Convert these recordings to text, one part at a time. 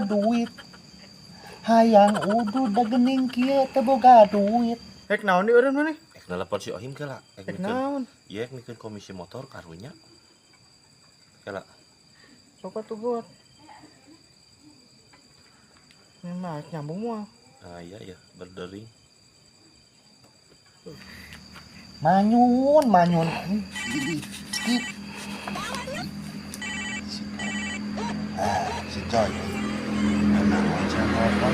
boga duit. Hayang udud da geuning kieu teu boga duit. Hek naon di eureun maneh? Ek nelpon si Ohim kela. Ek Hek mikeun. naon? Ieu ek mikeun komisi motor karunya. Kela. Sok atuh buat. Ini mah nyambung moal. Ah iya ya, berdering. Manyun, manyun. Ah, si Joy. Emang wajar telepon.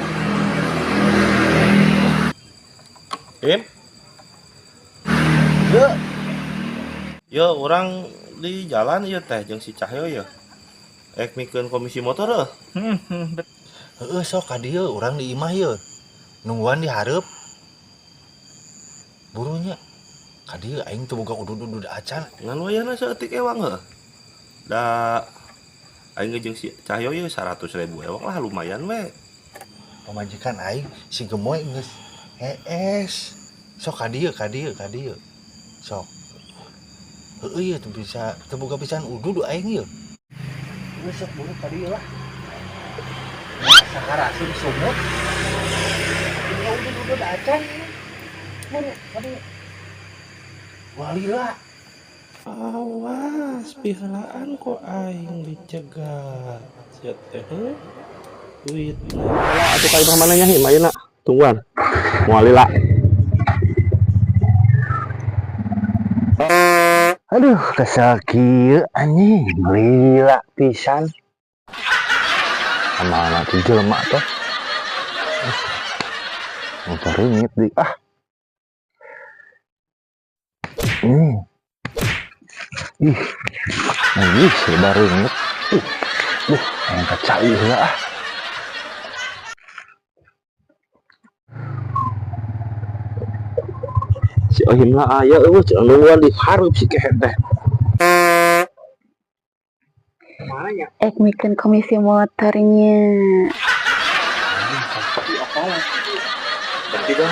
Im? Yo. Yo, orang di jalan ieu teh jeung si Cahyo ya. Ek mikeun komisi motor heuh. Heeh, sok ka dieu urang di imah ieu. Nungguan di hareup. Burunya. Ka dieu aing teu boga udud-udud acan. Ngan wayahna saeutik ewang heuh. Da aing ge jeung si Cahyo ieu 100.000 ewang lah lumayan we. Pamajikan aing si Gemoy geus hees. Sok ka dieu, ka dieu, ka dieu. Sok. Heueuh ieu teu bisa teu boga pisan udud aing ieu. Geus sok buru ka dieu lah. Saharasin sumut. Tinggal udud-udud acan. Buru ka dieu. Walila. Awas piheulaan kok aing dicegat. Sia teh heuh. Duit. Lah atuh ka imah mana nya him ayeuna? Tungguan. Moal lila. Aduh, kesel kieu anjing, lila pisan. Mana tuh jelema teh? Motor ringit di ah. Ih. Ih, lebar ringit. Ih. Duh, yang kacai heula ah. Si Ohim lah aya eueuh cenah nungguan di hareup si kehet teh. Ek mikeun komisi motornya. Tidak,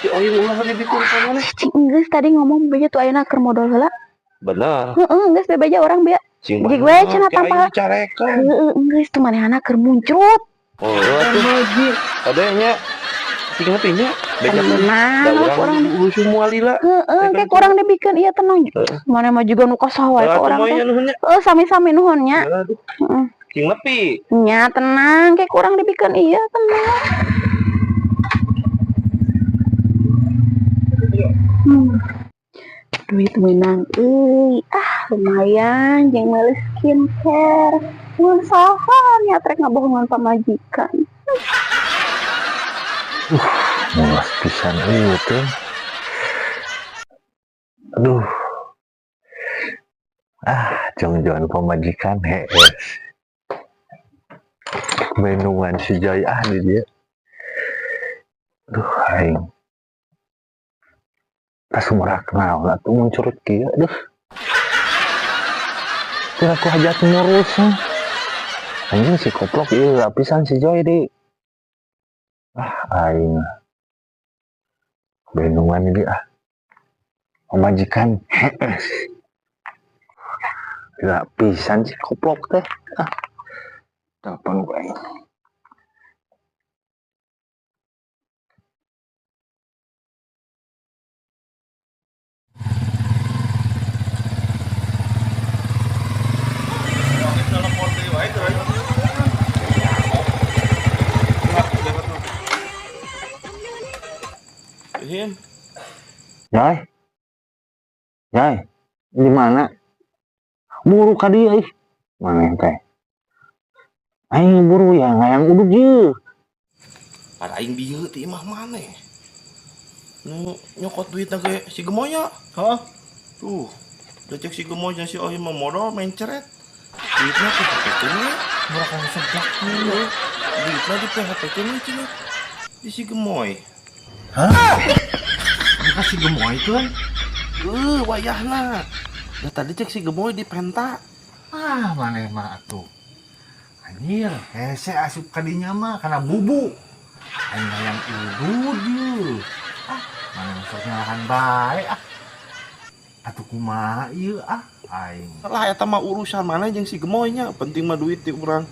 si Ohim ulah dibikeun ka maneh. Cing geus tadi ngomong beja tuh ayeuna keur modal heula. Bener. Heeh, geus bebeja urang bea. Cing Jig we cenah tanpa. Heeh, geus tuh manehana keur muncrut. Oh, atuh. Adanya cing hati nya. Tenang, urang semua lila. Heeh, kayak kurang dibikeun ieu tenang. Mana mah juga nu kasah wae ka urang teh. Heeh, sami-sami nuhun nya. Heeh. Cing nepi. Nya tenang, kayak kurang dibikeun ieu tenang. Duit menang euy. Ah, lumayan jeung meuli skincare. Mun saha nya trek ngabohongan pamajikan. Mulas pisan ieu teh. Aduh. Ah, jong-jongan pamajikan hees. Menungan si Joy ah di dia. Aduh, aing. Tas murak naon atuh muncurut kieu, aduh. Teu aku hajat ngurus. Anjing si koplok ieu lapisan si Joy di. Ah, aing. Bendungan ini ah. Pamajikan hees. Lapisan si koplok teh. Ah. Telepon gue aing. Him. Jai. Jai. Di mana? Buru ka dieu ih. Maneh teh. Aing buru ya ngayang udud ieu. Pada aing bieu ti imah maneh. Nu nyokot duitna ge si Gemoy nya. Heeh. Tuh, da cek si Gemoy jeung si Ohim mah modal mencret. Duitna ku PHP-keun we. Murah kana seblak. Heeh. Duitna di PHP-keun we cenah. Di si Gemoy. Hah? Bukan si Gemoy kan? Wayahna. Da tadi cek si Gemoy di penta. Ah, maneh mah atuh. Anjir, hese asup ka dinya mah kana bubu. Aing hayang udud ieu. Ah, maneh mah sok nyalahan bae ah. Atuh kumaha ieu ah aing. Lah eta mah urusan maneh jeung si Gemoy nya, penting mah duit ti urang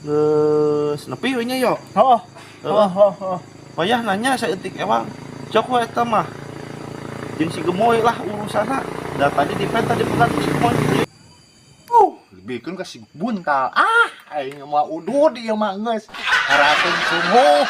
Geus nepi we nya yo. Heeh. Heeh. Heeh, heeh, heeh. Wayah nanya saeutik ewang. Cok we eta mah. Jeung si Gemoy lah urusanna. Da tadi dipenta dipegat ku si Gemoy. Dibikeun ka si buntal. Ah, aing mah udud ieu mah geus. Harakeun sungguh.